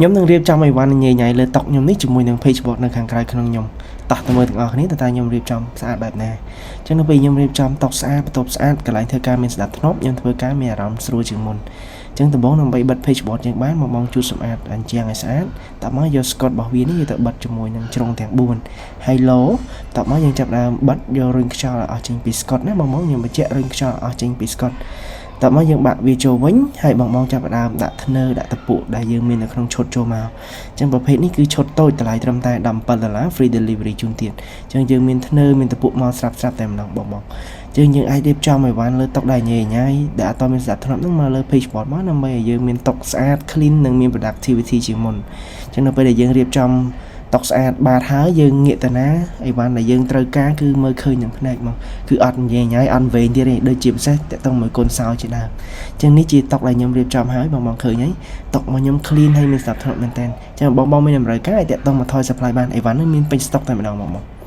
ខ្ញុំនឹងរៀបចំអីវ៉ាន់ញ៉ៃញ៉ៃលើតុខ្ញុំនេះជាមួយនឹង page board នៅខាងក្រៅក្នុងខ្ញុំតោះទៅមើលទាំងអស់គ្នាតើតើខ្ញុំរៀបចំស្អាតបែបណាអញ្ចឹងនៅពេលខ្ញុំរៀបចំតុស្អាតបន្ទប់ស្អាតកន្លែងធ្វើការមានសណ្ដាប់ធ្នាប់ខ្ញុំធ្វើការមានអារម្មណ៍ស្រួលជាងមុនអញ្ចឹងដំបូងដើម្បីបិទ page board យើងបានមកបងជូតសម្អាតអញ្ជាំងឲ្យស្អាតតមកយក scotch របស់វានេះយកទៅបិទជាមួយនឹងជ្រុងទាំង4ហើយឡូតមកយើងចាប់ដើមបិទយករុញខ្យល់ឲ្យអស់ចេញពី scotch ណាបងបងខ្ញុំបញ្ជាក់រុញខ្យល់ឲ្យអស់ចេញពី scotch តមកយើងបាក់វាចូលវិញហើយបងបងចាប់ផ្ដើមដាក់ធ្នើដាក់តពក់ដែលយើងមាននៅក្នុងឈុតចូលមកអញ្ចឹងប្រភេទនេះគឺឈុតតូចតម្លៃត្រឹមតែ17ដុល្លារ free delivery ជូនទៀតអញ្ចឹងយើងមានធ្នើមានតពក់មកស្រាប់ស្រាប់តែម្ដងបងបងអញ្ចឹងយើងអាចរៀបចំឲ្យបានលើតុដែលញ៉ៃញ៉ៃដែលអត់មានស្ដាប់ធ្នាប់ហ្នឹងមកលើ page board មកដើម្បីឲ្យយើងមានតុស្អាត clean និងមាន productivity ជាងមុនអញ្ចឹងនៅពេលដែលយើងរៀបចំតុស្អាតបាតហើយយើងងាកទៅណាអីវ៉ាន់ដែលយើងត្រូវការគឺមើលឃើញនឹងភ្នែកមកគឺអត់និយាយញ៉ៃអត់វែងទៀតទេដូចជាពិសេសតកតងមួយកូនសោជាដើមអញ្ចឹងនេះជាតុដែលខ្ញុំរៀបចំហើយបងបងឃើញហើយតុរបស់ខ្ញុំ clean ហើយមានស្ដាប់ធ្នាប់មែនតើអញ្ចឹងបងបងមានតម្រូវការឲ្យតាក់ទងមកថយ supply បានអីវ៉ាន់នឹងមានពេញ stock តែម្ដងបងបង។